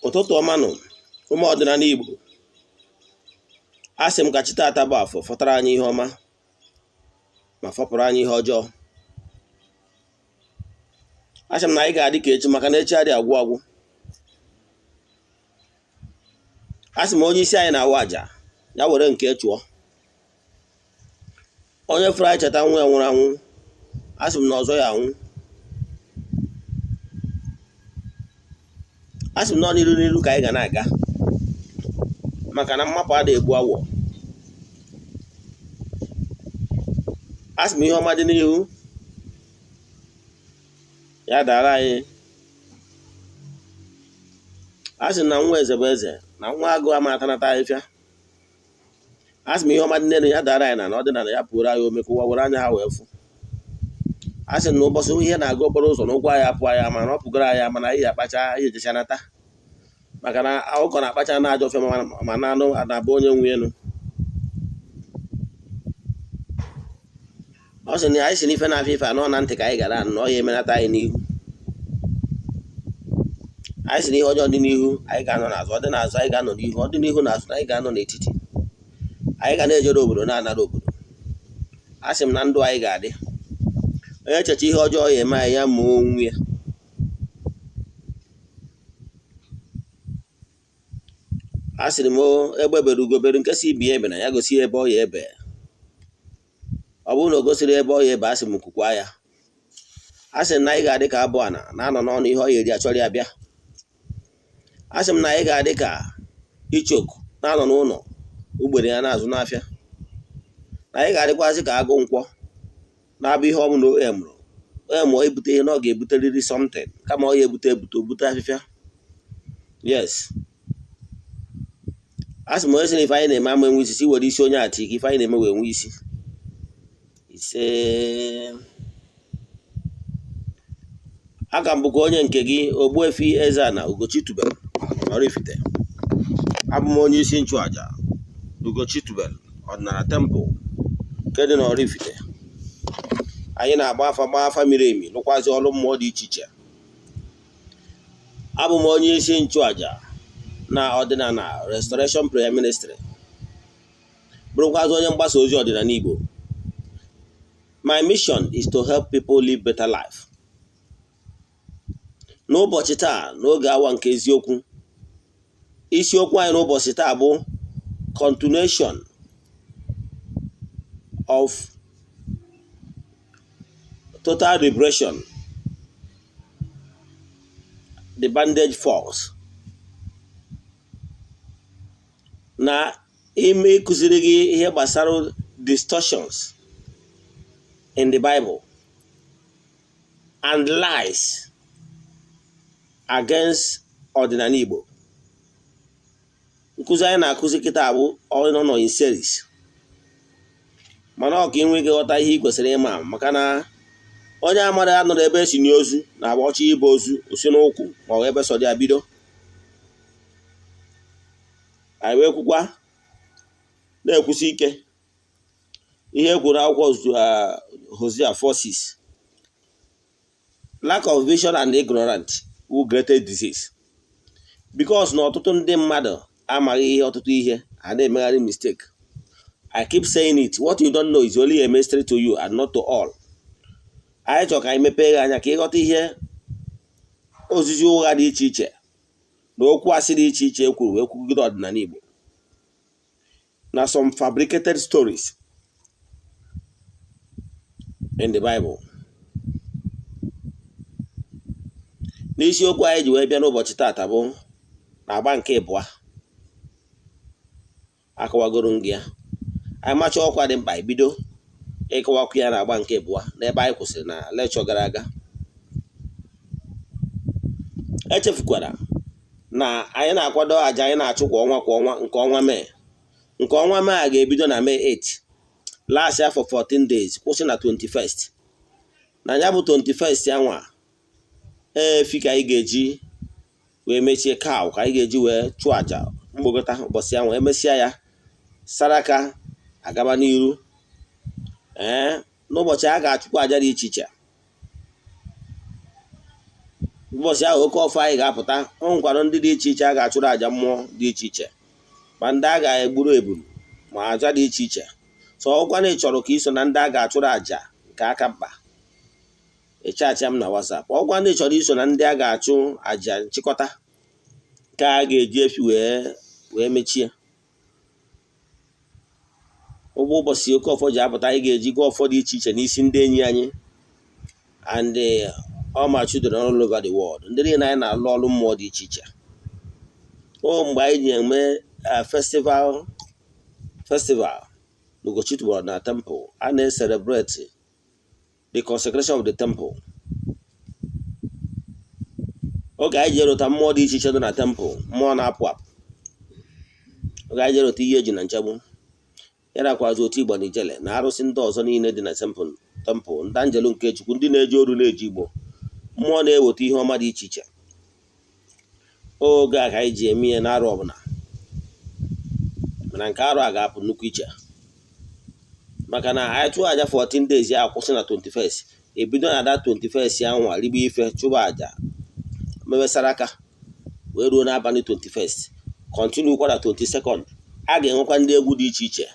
Ụtụtụ ọma nụ, ụmụ ọdịnala Igbo. A sị m ka chi taata bụ afọ fọtara anyị ihe ọma ma fọpụrụ anyị ihe ọjọọ. A sị m na anyị ga-adị ka echi maka na echi adị agwụ agwụ. A sị m onye isi anyị na-awụ aja ya were nke chụọ. Onye fụrụ anyị cheta nwa ya nwụrụ anwụ, a sị m na ọzọ ya anwụ. A sị m nọ n'iru n'iru ka anyị ga na-aga maka na mmapụ adịghị egbu awọ. A sị m ihe ọma dị n'ihu ya dara anyị. A sị na nwa eze bụ eze na nwa agụ ama atanata ahịfịa. A sị m ihe ọma dị n'elu ya dara anyị na na ọdịnala ya pụrụ anyị ome ka ụwa were anya ha wee fụ. A sị na ụbọchị ihe na-aga okporo ụzọ na ụkwụ anyị apụ anyị ama na ọ pụgoro anyị ama na anyị akpacha anyị ejecha nata maka na akụkọ na-akpacha na ajọ ofe ma na anụ na-abụ onye nwe elu. Ọ sị na anyị si n'ife na-afịa ife anọ na ntị ka anyị gara anụ na ọ ya emenata anyị n'ihu. Anyị si na ihe ọjọọ dị n'ihu anyị ga-anọ n'azụ, ọ dị n'azụ anyị ga-anọ n'ihu, ọ dị n'ihu na azụ anyị ga-anọ n'etiti. Anyị ga na-ejere obodo na-anara obodo. A sị m na ndụ anyị ga-adị. Onye echecha ihe ọjọọ ya eme anyị ya ma onwe ya. A sịrị m egbe bere ugo bere nke si ibe ya ebe na ya gosi ebe ọ ya ebe. Ọ bụrụ na o gosiri ebe ọ ya ebe, a sị m kwukwa ya. A sị m na anyị ga-adị ka abụ ana na-anọ n'ọnụ ihe ọ ya eri achọrọ ya bịa. A sị m na anyị ga-adị ka ichoku na-anọ n'ụlọ ugbere ya na-azụ n'afịa. Na anyị ga-adịkwazị ka agụ nkwọ na-abụ ihe ọ bụla o mụrụ onye mụọ ebute ihe na ọ ga-ebuterịrị something kama ọ ya ebute ebute o bute afịfịa. Yes. A sị m onye sị na ife anyị na-eme ama enwe isi si were isi onye ati ka ife anyị na-eme wee nwee isi. Ise. Aka m bụkwa onye nke gị Ogbuefi Eze-Ana Ugochi tubelu Oraifite. Abụ m onye isi nchụaja Ugochi tubelu ọdịnala temple nke dị n'Oraifite. Anyị na-agba afa gbaa afa miri emi lụkwazị ọrụ mmụọ dị iche iche. Abụ m onye isi nchụaja na ọdịnala Restoration Prayer Ministry, bụrụkwazị onye mgbasa ozi ọdịnala Igbo. My mission is to help people live better life. N'ụbọchị taa n'oge awa nke eziokwu, isiokwu anyị n'ụbọchị taa bụ continuation of total liberation, the bandage falls. Na ime ịkụziri gị ihe gbasara distortions in the Bible and lies against ọdịnala Igbo. Nkụzi anyị na-akụzi kịta bụ ọ nọ in series, mana ọ ka ị nwee ike ghọta ihe ị kwesịrị ịma maka na onye amara ya nọrọ ebe esi n'ozu na-agba ọchọ ibe ozu osi n'ụkwụ ma ọ ebe sọ dị ya bido. Anyị wee kwukwa na-ekwusi ike ihe e kwuru akwụkwọ Hosea 4:6, lack of vision and ignorance wụ greatest disease, because na ọtụtụ ndị mmadụ amaghị ihe ọtụtụ ihe ha na-emegharị mistake. I keep saying it, what you don't know is only a mystery to you and not to all. Anyị chọrọ ka anyị mepee gị anya ka ịghọta ihe ozizi ụgha dị iche iche na okwu asị dị iche iche e kwuru wee kwugide ọdịnala Igbo na some fabricated stories in the Bible. N'isiokwu anyị ji wee bịa n'ụbọchị taata bụ na agba nke ịbụa akọwagoro m gị ya. Anyị macha ọkwa dị mkpa ebido ịkọwakwu ya na agba nke ịbụa n'ebe anyị kwụsịrị na lekchọ gara aga. Echefukwara na anyị na-akwado àjà anyị na-achụ kwa ọnwa kwa ọnwa nke ọnwa Mee. Nke ọnwa Mee a ga-ebido na May 8 last ya for 14 days kwụsị na 21st. Na ya bụ 21st ya nwa efi ka anyị ga-eji wee mechie cow ka anyị ga-eji wee chụọ àjà mkpokọta ụbọchị ya nwa emesịa ya saraka agaba n'iru. Ee, n'ụbọchị a ga-achụkwa àjà dị iche iche. Ụbọchị ahụ oke ọfọ anyị ga-apụta. O nwekwara ndị dị iche iche a ga-achụrụ àjà mmụọ dị iche iche, ma ndị a ga-egburu eburu, ma àjà dị iche iche. So ọkwa na ị chọrọ ka iso na ndị a ga-achụrụ àjà nke aka mkpa, ịchatịa m na WhatsApp. Ọkwa na ị chọrọ iso na ndị a ga-achụ àjà nchịkọta nke a ga-eji efi wee mechie ụgbọ. Ụbọchị oke ọfọ ji apụta, anyị ga-eji gụọ ọfọ dị iche iche n'isi ndị enyi anyị and all my children all over the world, ndị niile anyị na-alụ ọrụ mmụọ dị iche iche. O mgbe anyị ji eme festival n'Ugochi tubelu na temple, a na-celebrate the consecration of the temple. Oge anyị ji erota mmụọ dị iche iche dị na temple, mmụọ na-apụ apụ. Oge anyị ji erota ihe eji na nchegbu ya, nakwazi otu Igbo na Ijele na arụsị ndị ọzọ niile dị na temple, ndị anjelu nke Chukwu, ndị na-eji oru, na-eji Igbo, mmụọ na-eweta ihe ọma dị iche iche. Oge a ka anyị ji eme ihe n'arụ ọbụla, mana nke arụ a ga-apụ nnukwu iche, maka na anyị chụọ aja 14 days, ya akwụsị na 21st. Ebido na that 21st ya nwa ribe ife, chụba aja, mewesara aka wee ruo n'abalị 21st, continue kwa na 22nd. A ga-enwekwa ndị egwu dị iche iche.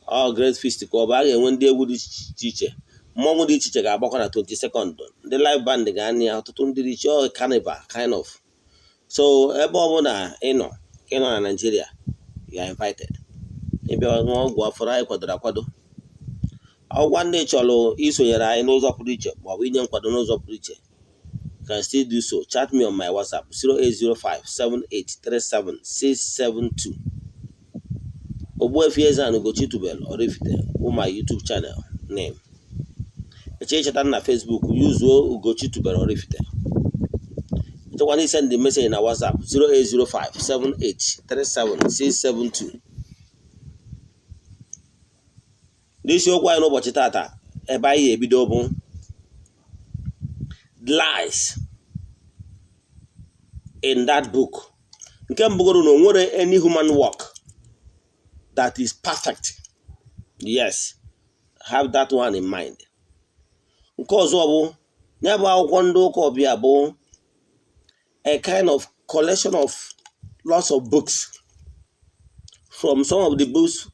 Ọ great feast ka ọ bụ. A ga-enwe ndị egwu dị iche iche, mmọnwụ dị iche iche ga-agbakwa na 22nd. Ndị live band ga-anị ya, ọtụtụ ndị dị iche, ọ carnival kind of. So ebe ọbụla ị nọ na Nigeria, you are invited ịbịa ṅụọ ọgwụ afọrọ anyị kwadoro akwado. Ọgwa ndị chọrọ isonyere anyị n'ụzọ pụrụ iche maọbụ inye nkwado n'ụzọ pụrụ iche can still do so. Chat me on my WhatsApp, 08057837672. Ogbuefi Eze-Ana Ugochi tubelu Oraifite bụ my YouTube channel name. Eche ịchọta na Facebook, yuzuo Ugochi tubelu Oraifite. Ịchọkwana isend the message na WhatsApp, 08057837672. N'isiokwu anyị n'ụbọchị tata, ebe anyị ebido bụ lies in that book. Nke mbụgoro na o nwere any human work that is perfect. Yes, have that one in mind. Nke ọzọ bụ ya bụ akwụkwọ ndị ụka ọbịa bụ a kind of collection of lots of books. From some of the books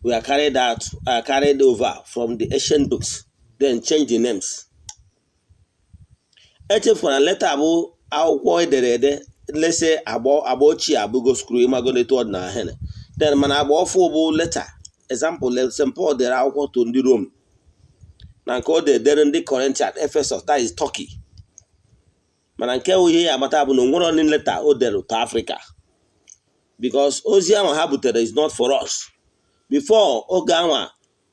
were carried out, carried over from the ancient books, then change the names. Echefuna leta bụ akwụkwọ ederede lese agba ochie abụgo scroll, ịmago etu ọdịnala ha. Then mana agba ọfụ bụ leta. Example, St. Paul dere akwụkwọ to ndị Rome, na nke o dedere ndị Corinthian, Ephesus, that is Turkey. Mana nke ihe ya amata bụ na o nwere only leta o dere to Africa, because ozi ahụ ha butere is not for us. Before oge anwa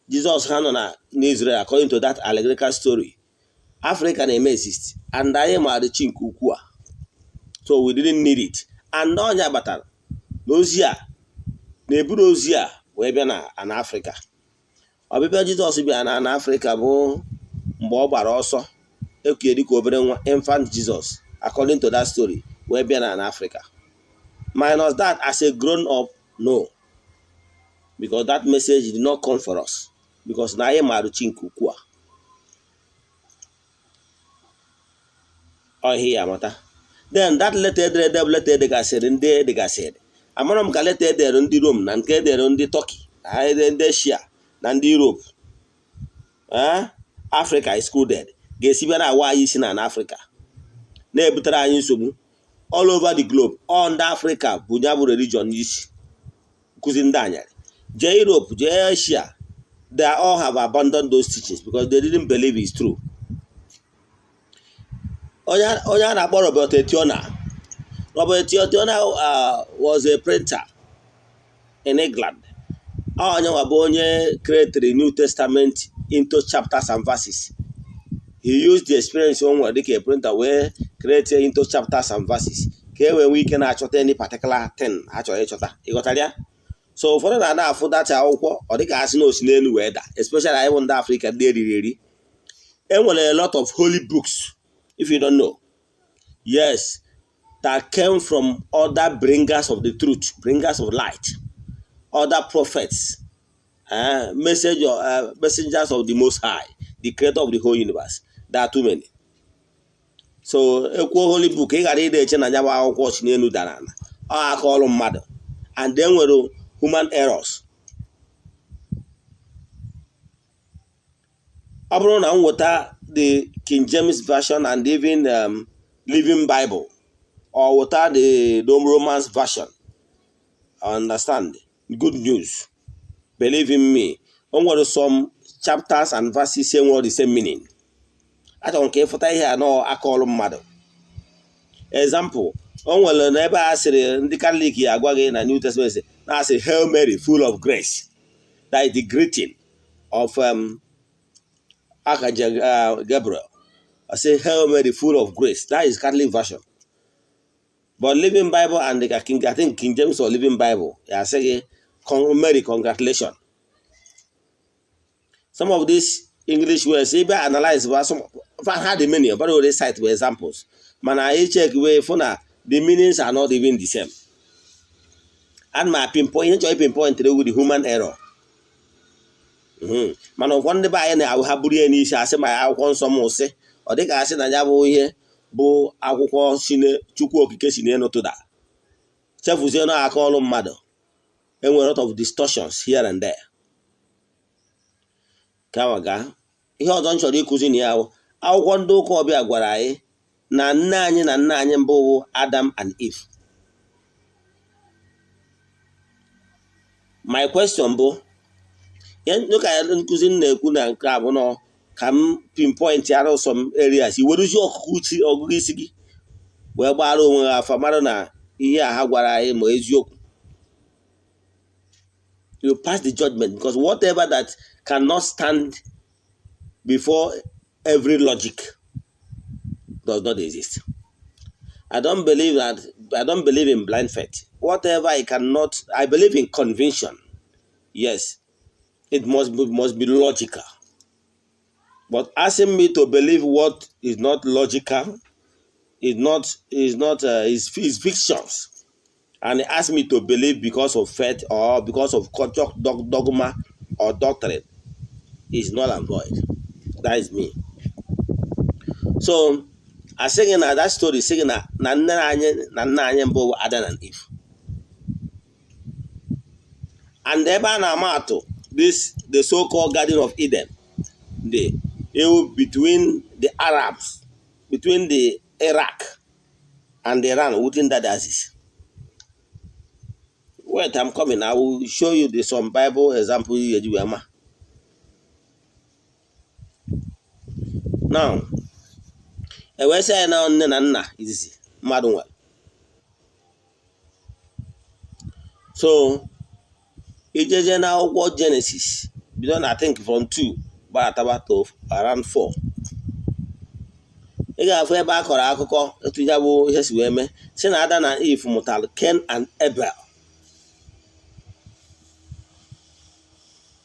Jizọs ha nọ na n'Israel, according to that allegorical story, Africa na-eme exist and anyị maara chi nke ukwuu a, so we didn't need it. And ọnya batara na ozi a na-eburu ozi a wee bịa na ana Afrịka. Ọbịbịa Jizọs bịara na ana Afrịka bụ mgbe ọ gbara ọsọ ekie dịka obere nwa, infant Jesus, according to that story, wee bịa na ana Afrịka. Minus that as a grown up, no, because that message did not come for us, because na anyị maara chi nke ukwuu a. Ọ ihe ya amata. Then that letter ederede bụ letter edegasịrị ndị edegasịrị. Amara m ka leta edere ndị Rome na nke edere ndị Turkey na ndị Asia na ndị Europe, Africa excluded, ga-esi bịa na-awa anyị isi na Africa, na-ebutere anyị nsogbu all over the globe. All ndị Africa bụ ya bụ religion n'isi nkụzi ndị anyarị. Jee Europe, jee Asia, they all have abandoned those teachings because they didn't believe it's true. Onye a na-akpọ Robert Etiona, Robert Etiona was a printer in England. Onye nwa bụ onye created the New Testament into chapters and verses. He used the experience o nwere dịka a printer wee create into chapters and verses ka e wee nwee ike na-achọta any particular thing ha chọrọ ịchọta. Ịghọtara ya? So ụfọdụ na-ada afụ data akwụkwọ, ọ dịka asị na osi n'elu wee daa, especially anyị bụ ndị Afrịka, ndị eriri eri. E nwere a lot of holy books, if you don't know, yes, that came from other bringers of the truth, bringers of light, other prophets, messengers of the Most High, the creator of the whole universe. There are too many. So ekwuo holy book, ị ghara ịda eche na ya bụ akwụkwọ si n'elu dara ala, ọ aka ọrụ mmadụ, and e nwere human errors. Ọ bụrụ na m weta the King James Version and even Living Bible, or weta the Romans version, understand good news, believe in me, o nwere some chapters and verses enwere the same meaning. Achọrọ m ka ịfụta ihe a nọ aka ọrụ mmadụ. Example, o nwere n'ebe a sịrị ndị Katọlik ya agwa gị na New Testament na-asị Hail Mary, full of grace, that is the greeting of Archangel Gabriel. I say Hail Mary, full of grace. That is Catholic version. But Living Bible and the King, I think King James or Living Bible, I say Mary, congratulations. Some of these English words, if I analyze some had the meaning, but already cite were examples. Man, I check way for now, the meanings are not even the same. And my pinpoint, pinpoint with the human error. Mana ụfọdụ ndị be anyị na-ahụ ha buru ya n'isi asị ma akwụkwọ nsọ m sị ọ dịka asị na ya bụ ihe bụ akwụkwọ Chukwu okike si n'elu tụda chefuzie na aka ọrụ mmadụ. Enwere lot of distortions here and there. Kama gaa ihe ọzọ m chọrọ ịkụzi na ya akwụkwọ ndị ụka ọbịa gwara anyị na nne anyị na nna anyị mbụ bụ Adam and Eve. My question bụ ka nkụzi m na-ekwu na nke a bụ nọ ka m pinpoint arụ some areas i weruzie ọgụgụ isi gị wee gbara onwe ha afa mara na ihe a ha gwara anyị ma eziokwu. You pass the judgment, because whatever that cannot stand before every logic does not exist. I don't believe that. I don't believe in blind faith. Whatever I cannot, I believe in conviction. Yes, it must be logical. But asking me to believe what is not logical is fictions. And ask me to believe because of faith or because of culture, dogma or doctrine is null and void. That is me. So I singing that story singing na nne anyị mbụ Adam and Eve. And ebe a na-ama atụ this the so-called Garden of Eden, the between the Arabs, between the Iraq and Iran within that axis. Wait, I'm coming. I will show you the some Bible example. Now, e wee sị anyị na nne na nna izizi mmadụ nwere. So ijeje na akwụkwọ Genesis bido na I think from 2 gbarataba to around 4, ị ga-afụ ebe a kọrọ akụkọ etu ya bụ ihe si wee mee si na Adam na Eve mụtara Cain and Abel.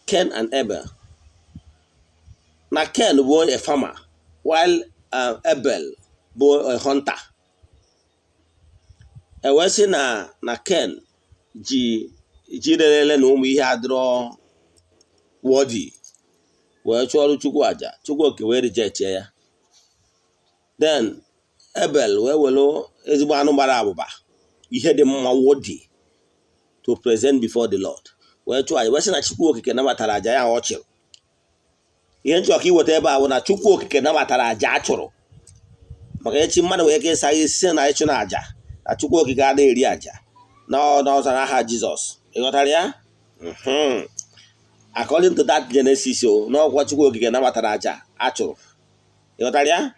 Cain and Abel. Na Cain bụ a farmer while Abel bụ a hunter. E wee sị na Cain ji rerele na ụmụ ihe adịrọ wọdi wee chụọrọ Chukwu aja, Chukwu oke wee reject ya. Then Abel wee were ezigbo anụ gbara abụba, ihe dị mma wọdi to present before the Lord, wee chụọ aja, wee sị na Chukwu okike nabatara aja ya ọ chịrị. Ihe nchọ ka iweta ebe a bụ na Chukwu okike nabatara aja a chụrụ, maka echi mmadụ wee ka ịsa isi na ịchụ na aja na Chukwu okike adịghị eri aja na ọzara aha Jizọs. Ị ghọtara ya? According to that Genesis, o n'ọkwa Chukwu okike nabatara aja a chụrụ. Ị ghọtara ya?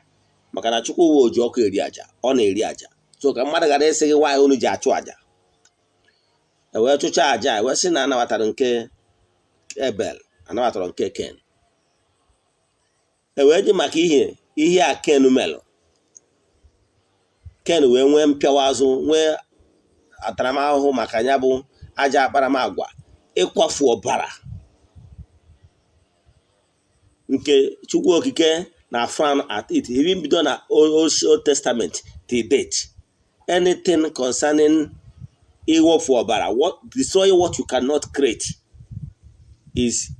Maka na Chukwu uwe oji ọkụ eri aja, ọ na-eri aja. So ka mmadụ ghara ịsị gị nwaanyị unu ji achụ aja. E wee chụchaa aja, e wee sị na anabatara nke Ebel, anabatara nke Ken. E wee ji maka ihe a Ken melụ, Ken wee nwee mpịawa azụ, nwee ntaramahụhụ maka ya bụ aja akparamagwa ịkwafu ọbara nke Chukwu okike na frown at it. Even bido na Old Testament till date, anything concerning ịwọfu ọbara, what destroy what you cannot create is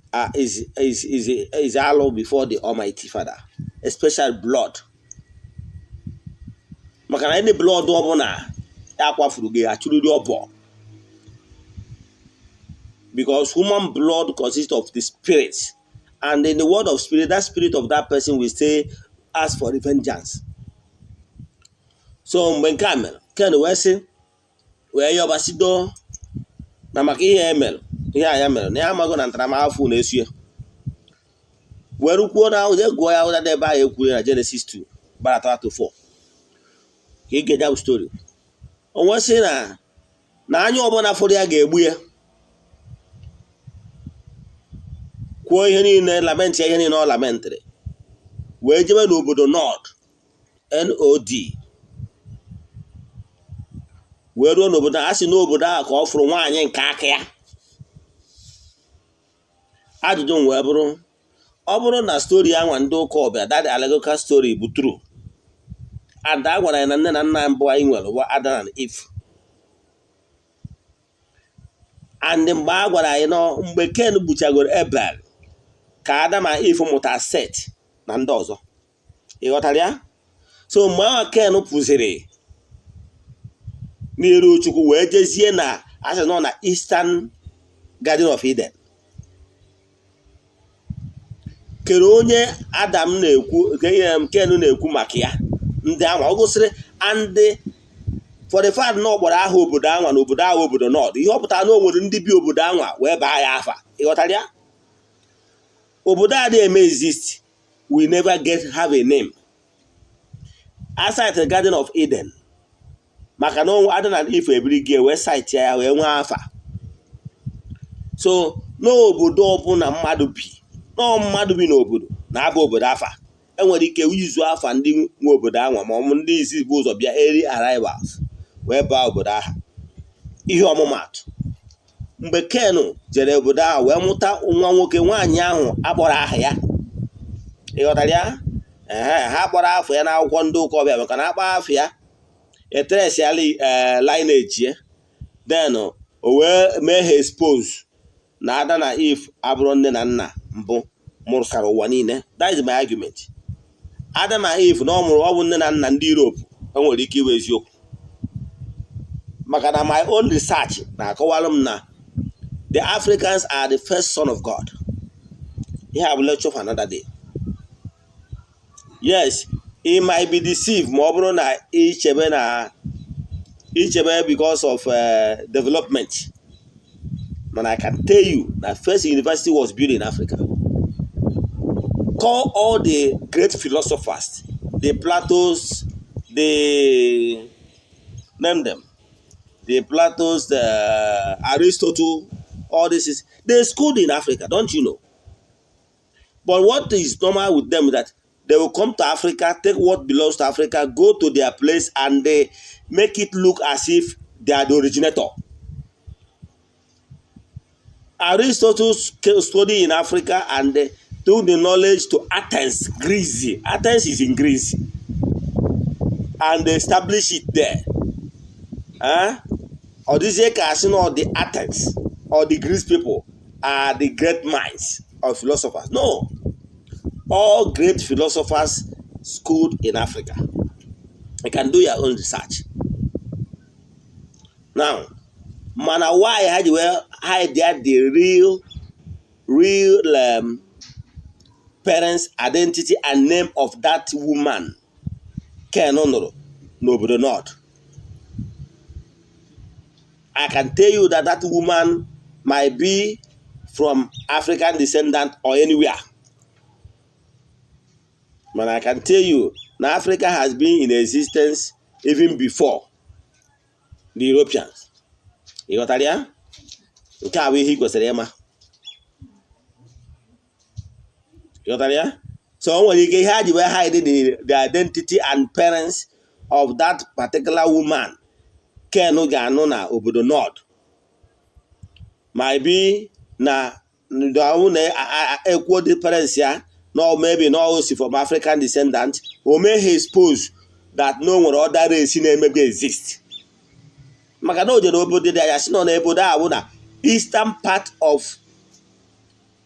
alụ before the Almighty Father, especially blood. Maka na any blood ọbụla ya kwafuru gị achụrịrị ọbọ, because human blood consists of the spirit, and in the world of spirit, that spirit of that person will say ask for vengeance. So mgbe nke a mere, Ken wee sị, wee yọbasido na maka ihe e mere, ihe a ya mere na ya amago na ntaramahụhụ na-esu ya. Were kwuo na ụdị gụọ ya ụda ebe ahụ ekwuru na Genesis 2 gbara to 4 ka ị ga-eja story. O wee sị na anya ọbụla fụrụ ya ga-egbu ya. Kwuo ihe niile, lament ya ihe niile ọ lamentịrị, wee jebe n'obodo Nod, N-O-D, wee ruo n'obodo a sị n'obodo ahụ ka ọ fụrụ nwaanyị nke aka ya. Ajụjụ m wee bụrụ, ọ bụrụ na story anwa ndị ụka ọbịa, that allegorical story bụ true, and a gwara ya na nne na nna mbụ anyị nwere bụ Adam and Eve, and mgbe a gwara anyị nọ mgbe Ken gbuchagoro Abel ka Adam and Eve mụta Set na ndị ọzọ, ị ghọtara ya? So mgbe ahụ Ken pụziri n'iru Chukwu wee jezie na asị nọ na Eastern Garden of Eden, kere onye Adam na-ekwu, Ken na-ekwu maka ya ndị anwa ọ gosiri, and for the fact na ọ gbara aha obodo anwa na obodo ahụ obodo Nod, ihe ọ pụtara na o nwere ndị bi obodo anwa wee baa ya afa. Ị ghọtara ya? Obodo a dị eme exist, we never get have a name aside the Garden of Eden, maka na Adam and Eve ebiri gị wee site ya wee nwee afa. So n'obodo ọbụla mmadụ bi, nọọ mmadụ bi n'obodo na-aba obodo afa, enwere ike izu afa ndị nwe obodo anwa ma ọ bụ ndị isi bụ ụzọ bịa, early arrivals, wee baa obodo ahụ. Ihe ọmụmaatụ, mgbe Ken jere obodo ahụ wee mụta nwa nwoke, nwaanyị ahụ akpọrọ aha ya, ị ghọtara ya? Ee, ha kpọrọ afọ ya n'akwụkwọ ndị ụka ọbịa, maka na akpọ afọ ya etresiala lineage ya, then o wee mee ha expose na Adam na Eve abụrụ nne na nna mbụ mụrụsara ụwa niile. That is my argument. Adam na Eve na ọ mụrụ ọ bụ nne na nna ndị Europe, enwere ike iwe eziokwu, maka na my own research na-akọwalụ m na the Africans are the first son of God. Ihe a bụ lecture for another day. Yes, it might be deceived ma ọ bụrụ na ichebe na ichebe because of development, but I can tell you that first university was built in Africa. Call all the great philosophers, the Platos, the name them, the Platos, the Aristotle, all this is they schooled in Africa, don't you know? But what is normal with them is that they will come to Africa, take what belongs to Africa, go to their place, and they make it look as if they are the originator. Aristotle studied in Africa and they took the knowledge to Athens, Greece. Athens is in Greece. And they established it there. Huh? Or this year, or the Athens or the Greece people are the great minds of philosophers. No. All great philosophers schooled in Africa. You can do your own research. Now, mana why had you hide there the real parents' identity and name of that woman Ken nụrụ n'obodo Nod? I can tell you that that woman might be from African descendant or anywhere. But I can tell you that Africa has been in existence even before the Europeans. Ị ghọtara ya? Nke a bụ ihe ị kwesịrị ịma. Ị ghọtara ya? So o nwere ike ihe a ji wee hide the identity and parents of that particular woman Ken ga-anụ na obodo Nod might be na ọwụ na ekwuo the parents ya na maybe na o si from African descendant, o mee ha expose that no nwere other race na-emebi exist, maka na o jere obodo dị anya si nọ n'obodo a bụ na eastern part of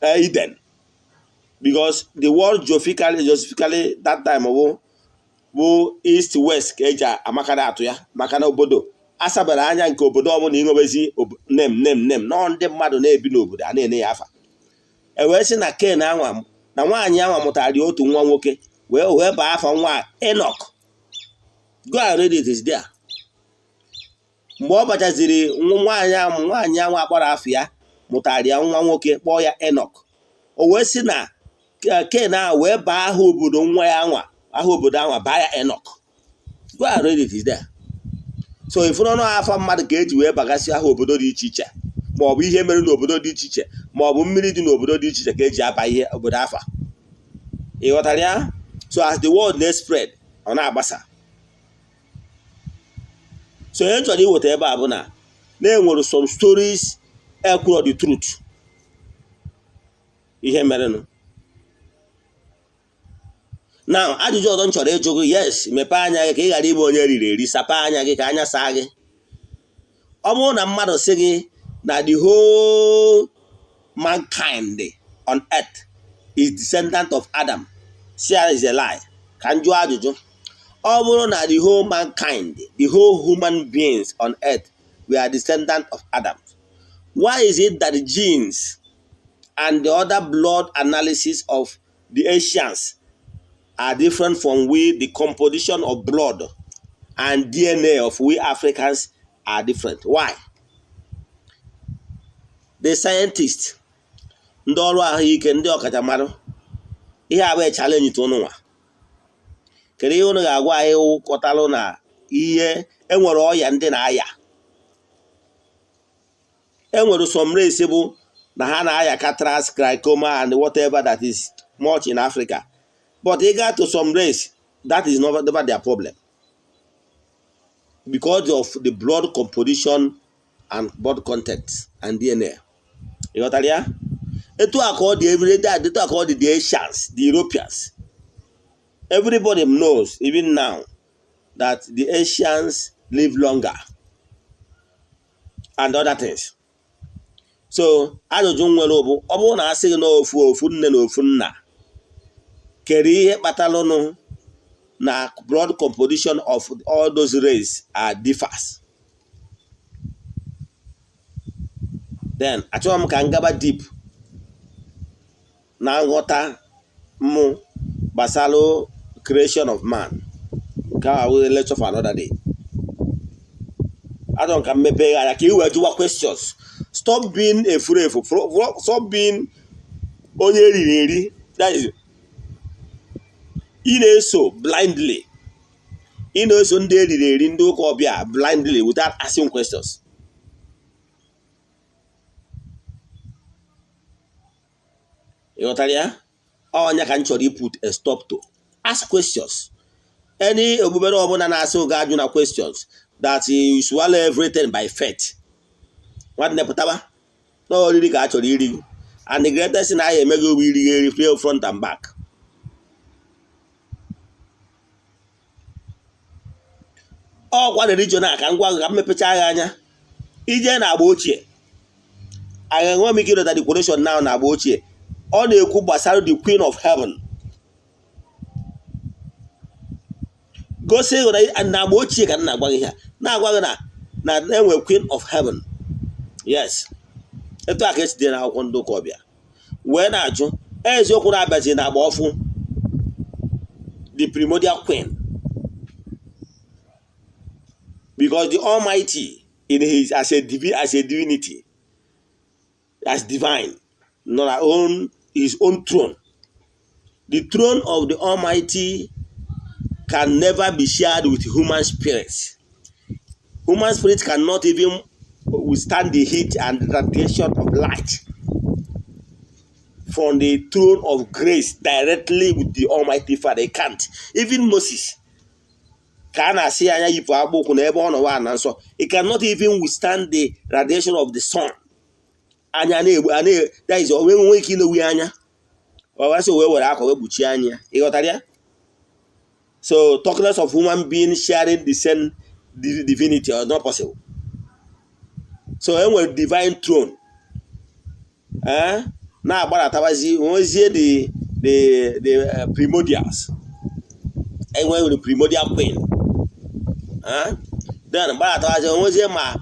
Eden, because the world geographically that time bụ Bụ east west ka eji amakarị atụ ya, maka na obodo asabara anya nke obodo ọbụla inwebezi nem nem nem nọọ, ndị mmadụ na-ebi n'obodo a na-ene ya afa. E wee sị na Ken anwa na nwaanyị anwa mụtara ya otu nwa nwoke, wee baa afa nwa Enoch. Go and read it, is there. Mgbe ọ bachaziri, nwaanyị ahụ, nwaanyị ahụ akpọrọ afọ ya, mụtara ya nwa nwoke, kpọọ ya Enoch. O wee sị na Ken ahụ wee baa aha obodo nwa ya anwa, aha obodo anwa, baa ya Enoch. Go and read it, is there. So ifuru ọnụ afa mmadụ ka eji wee bagasị aha obodo dị iche iche, ma ọ bụ ihe mere n'obodo dị iche iche, ma ọ bụ mmiri dị n'obodo dị iche iche ka eji aba ihe obodo afa. Ị ghọtara ya? So as the world na-spread, ọ na-agbasa. So ihe m chọrọ iweta ebe a bụ na na-enwere some stories ekwuro the truth, ihe merenụ. Now, ajụjụ ọzọ m chọrọ ịjụ gị, yes, mepee anya gị ka ị ghara ịbụ onye riri eri. Sapa anya gị ka anya saa gị. Ọ bụrụ na mmadụ sị gị na the whole mankind on earth is descendant of Adam, si ya is a lie. Ka m jụọ ajụjụ: ọ bụrụ na the whole mankind, the whole human beings on earth were descendant of Adam, why is it that the genes and the other blood analysis of the Asians are different from we? The composition of blood and DNA of we Africans are different. Why? The scientists, ndị ọrụ ahụike, ndị ọkachamara, ihe abụọ challenge to unu nwa. Kedu ihe unu ga-agwa anyị kọtalụ na ihe enwere ọya ndị na-aya, enwere some race bụ na ha na-aya cataract, glaucoma and whatever that is much in Africa, but ị gaa to some race, that is not never their problem because of the blood composition and blood content and DNA? Ị ghọtara ya? Etu a ka ọ dị every day, etu a ka ọ dị the Asians, the Europeans. Everybody knows even now that the Asians live longer and other things. So ajụjụ m nwere bụ, ọ bụrụ na asị gị na ofu ofu nne na ofu nna, kedu ihe kpatalụnụ na blood composition of all those race are differs? Then achọghị m ka m gaba deep na nghọta mụ gbasara creation of man, nke a wụ lecture for another day. Achọrọ m ka m mepee anya ka ị wee jụwa questions. Stop being efuru efu, stop being onye eriri eri, that is, ị na-eso blindly, ị na-eso ndị eriri eri, ndị ụka ọbịa, blindly without asking questions. Ị ghọtara ya? Ọnya ka m chọrọ put a stop to. Ask questions. Any okpukpere ọbụla na-asị oge ajụ na questions, that you swallow everything by faith, nwanne, pụtaba na oriri ka a chọrọ iri gị. And the greatest thing anyị eme gị bụ iri gị eri free front and back. Ọkwa religion a ka m gwa gị, ka m mepechaa gị anya. Ije na agba ochie, anyị enwe m ike ịdọta the quotation now. Na agba ochie, ọ na-ekwu gbasara the queen of heaven. Gosi na agba ochie ka m na-agwa gị ha, na-agwa gị na enwe queen of heaven. Yes, etu a ka esi dị n'akwụkwọ ndị ụka ọbịa. Wee na-ajụ, eziokwu na-abịazi na agba ọfụ, the primordial queen, because the Almighty in his as a divinity, as divine, not own his own throne. The throne of the Almighty can never be shared with human spirits. Human spirit cannot even withstand the heat and radiation of light from the throne of grace directly with the Almighty Father. They can't. Even Moses, ka a na-asị ya anya yipụ akpụ ụkwụ na ebe ọ nọ na nsọ, it cannot even withstand the radiation of the sun. Anya na-egbu, that is, onwe nwe ike ilewu ya anya, ọ wee were akwa wee kpuchie anya. Ị ghọtara ya? So talk less of human being sharing the same divinity or not possible. So e nwere divine throne, eh, na-agbaratabazi nwezie the primordials. Enwere primordial queen. Then gbadatawazi, onwezie ma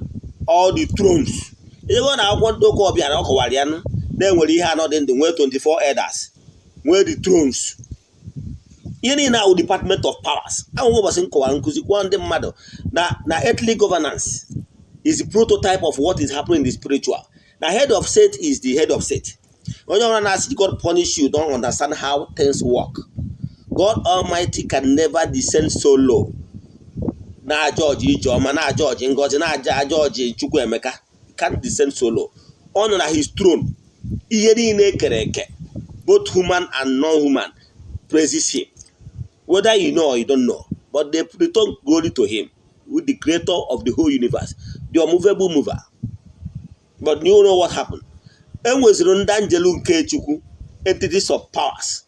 all the thrones. Ebe na akwụkwọ ndị ụka ọbịa na ọ kọwara ya na-enwere ihe anọ dị ndụ, nwee 24 elders, nwee the thrones, ihe niile ahụ, department of powers ahụ. Ụbọchị m kọwara nkụzi kwuo ndị mmadụ na earthly governance is the prototype of what is happening in the spiritual. Na head of state is the head of state. Onye ọbụla na-asị God punish you don't understand how things work. God Almighty can never descend so low na judge Ijeọma, na judge Ngozi, na judge Chukwuemeka. Can't descend so low. Ọ nọ na his throne. Ihe niile ekere eke, both human and non-human, praises him, whether you know or you don't know, but they return glory to him, with the creator of the whole universe, the unmovable mover. But you know what happened? E nweziri ndị anjelu nke Chukwu, entities of powers.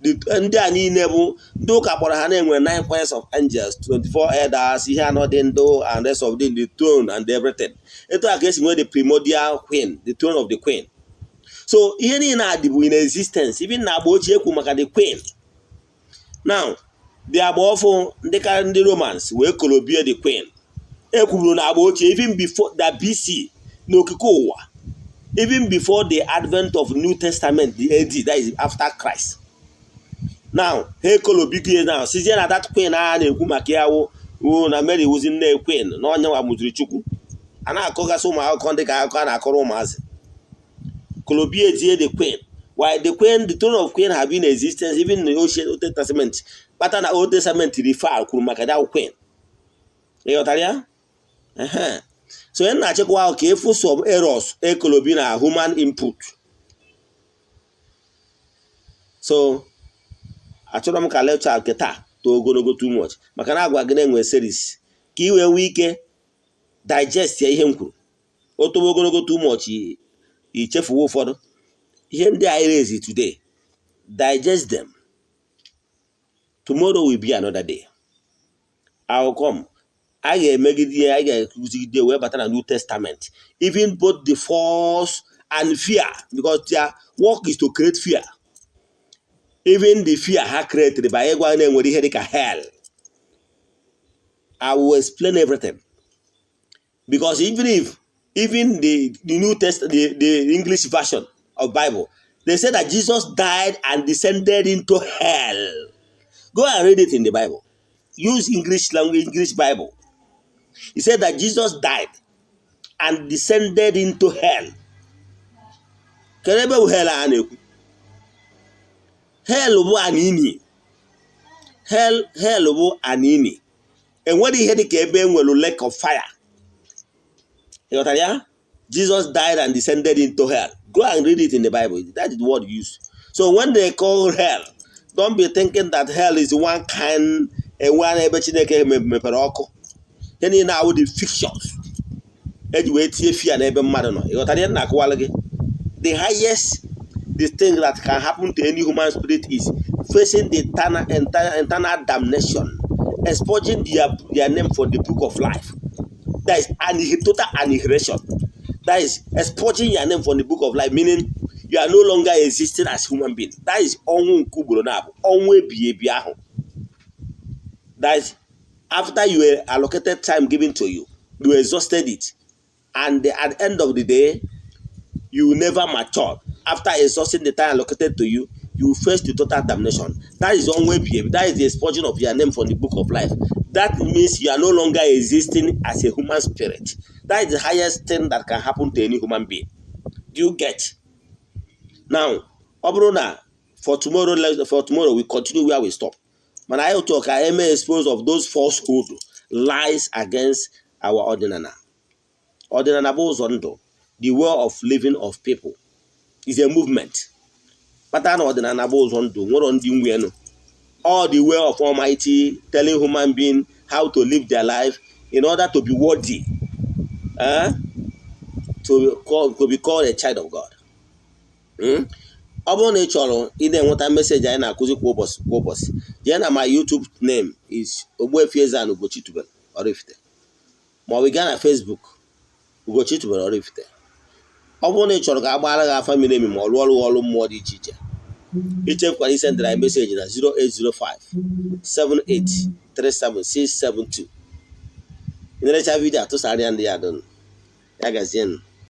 Ndị a niile bụ ndị ụka kpọrọ ha na-enwe nine choirs of angels, 24 elders, ihe anọ dị ndụ and rest of them, the throne and everything. Etu a ka esi nwee the primordial queen, the throne of the queen. So ihe niile a dịbụ in existence even na agba ochie. Ekwu maka the queen. Now the agba ọfụ, ndị ka ndị Romans wee kolobie the queen. Ekwuburu na agba ochie, even before the BC, n'okike ụwa, even before the advent of New Testament, the AD, that is after Christ. Now ha ekolobigie now, sizie na that queen a na-ekwu maka ya wụ na Mary wuzi nne queen, na onye nwa mụziri Chukwu. A na-akọgasị ụmụ akụkọ ndị ka akụkọ a na-akọrọ ụmụazị. Kolobie tie the queen. Why the queen? The throne of queen have been in existence even in the Old Testament. Kpata na Old Testament refer kwuru maka that queen. Ị ghọtara ya? Ehe. So onye na-achịkwa ahụ ka efu some errors ekolobi na human input. So achọrọ m ka lecture nke taa too ogologo too much, maka na agwa gị na-enwe series ka ị wee nwee ike digest ya. Ihe m kwuru o tobe ogologo too much, ichefuwe ụfọdụ ihe ndị anyị raise today. Digest them. Tomorrow will be another day. I will come. A ga-emegide ya, a ga-ekuzigide wee bata na New Testament, even both the force and fear, because their work is to create fear. Even the fear ha created by ịgwa na enwere ihe dịka hell, I will explain everything, because even if even the New Test the English version of Bible, they say that Jesus died and descended into hell. Go and read it in the Bible. Use English language, English Bible. He said that Jesus died and descended into hell. Kedu ebe bụ hell a na-ekwu? Hell bụ anini. Hell, hell bụ anini. Enwere ihe dịka ebe e nwere lake of fire. Ị ghọtara ya? Jesus died and descended into hell. Go and read it in the Bible. That is the word used. So when they call hell, don't be thinking that hell is one kind, enwe ebe Chineke mepere ọkụ. Ihe niile awụ the fictions eji wee tinye fear n'ebe mmadụ nọ. Ị ghọtara ihe m na-akọwalụ gị? The highest the thing that can happen to any human spirit is facing the eternal damnation, expunging their name for the book of life. That is total annihilation. That is expunging your name from the book of life, meaning you are no longer existing as human being. That is ọnwụ nke ugboro na-abụ, ọnwụ ebighị ebi ahụ. That is after you were allocated time given to you, you exhausted it, and at the end of the day, you never matured. After exhausting the time allocated to you, you face the total damnation. That is ọnwụ ebighị ebi. That is the expunging of your name from the book of life. That means you are no longer existing as a human spirit. That is the highest thing that can happen to any human being. Do you get? Now, ọ bụrụ na for tomorrow we continue where we stop. Mana anyị otu ka eme expose of those falsehood, lies against our ọdịnala. Ọdịnala bụ ụzọ ndụ, the way of living of people, is a movement. Kpata na ọdịnala bụ ụzọ ndụ nwere ndị nwenụ. All the way of Almighty telling human being how to live their life in order to be worthy, eh? To be called a child of God. Ọ bụrụ na ị chọrọ ị na-enweta message anyị na-akụzi kwa ụbọchị kwa ụbọchị, jee na my YouTube name is Ogbuefi Eze-Ana Ugochi tubelu Oraifite, ma ọ bụ gaa na Facebook, Ugochi tubelu Oraifite. Ọ bụrụ na ị chọrọ ka a gbaara gị afa miri emi ma ọ rụọ ọrụ ọrụ mmụọ dị iche iche. Ichefukwara isendịrị anyị message na 0805 7837672. Nlerecha video atụsara ya ndị ya dụnụ ya gazienụ.